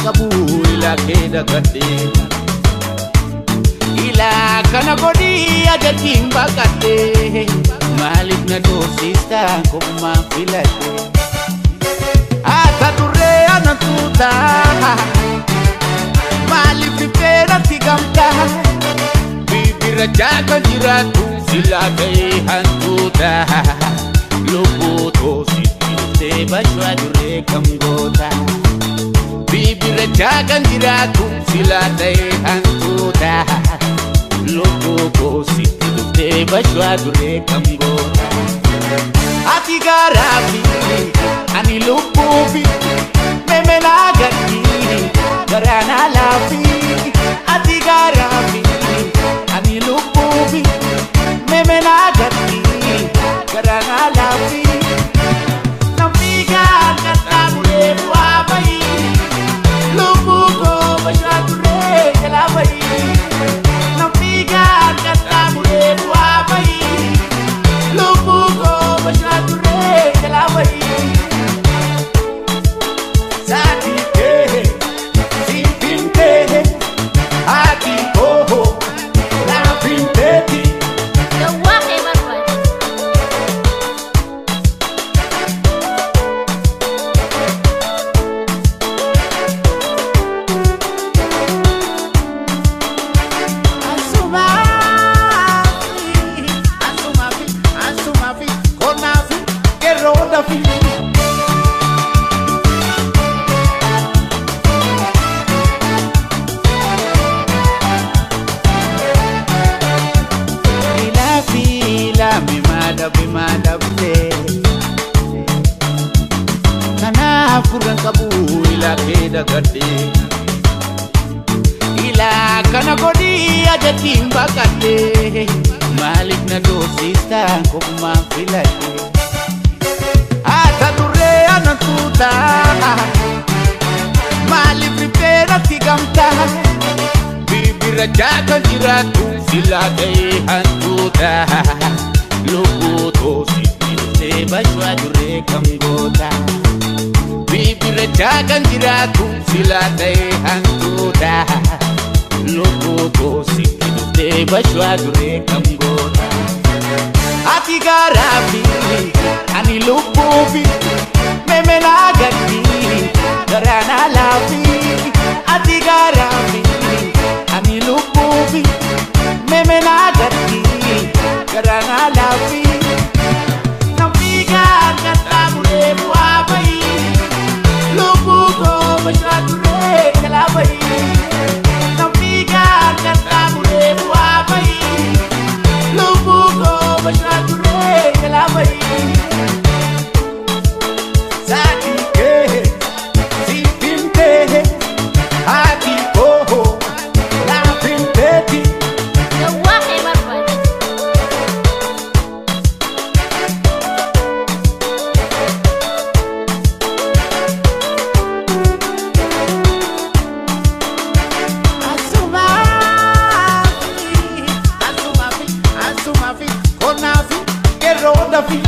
qabu ilaa kee dagadhee. Ilaa kana godhii ajajiin baqadhee. Maaliif na doorsista kophumaan filadhee? Haata duree ana tuuta. Maaliif riphee natti gamta? Bibirrachaa kan jiraattu silaa ta'ee hantuuta. Lubbuu toositti dhuftee bashwaa duree kam goota? Bibirrachaa kan jiraattu silaa ta'ee hantuuta. Lubbuu koositti dhuftee bashwaa duree kam goota? Ati gaaraafi ani lubbuufi memenaa gaddi garaanaa laafi. Ati gaaraafi ani lubbuufi memenaa gaddi garaanaa laafi. Namni qaxxaamuree bu'aa bahii lubbuu koo bashaa turee jalaa bahii. Namni qaxxaamuree bu'aa bahii lubbuu koo bashaa turee jalaa bahii. Saati kee siifin kee haati koo naafin teeti. Dawwaa kee barbaada. Ansumafi, ansumafi, ansumafi, konafi, keroodafi. Ilaafi laami maadhabe maadhabde. Kanaaf gurran qabu ilaa kee dagadhe. Ilaa kana godhii ajajiin baqadhe. Maaliif na doorsista kophumaan filadhe? Haata duree ana tuuta. Maaliif riphee natti gamta? Bibirrachaa kan jiraattu silaa ta'ee hantuuta. Lubbuu toositti dhuftee bashwaa duree kam goota? Bibirrachaa kan jiraattu silaa ta'ee hantuuta. Lubbuu koositti dhuftee bashwaa duree kam goota? Ati gaaraafi ani lubbuufi memenaa gaddi garaanaa laafi. Ati gaaraafi ani lubbuufi memenaa gaddi garaanaa laafi. Namni qaxxaamuree bu'aa bahii lubbuu koo bashaa turee jalaa bahii. Namni qaxxaamuree bu'aa bahii lubbuu koo bashaa turee jalaa bahii. Saati kee siifin kee haati koo naafin teeti. Dawwaa kee barbaada. Ansumafi, ansumafi, ansumafi, konafi, keroodafi.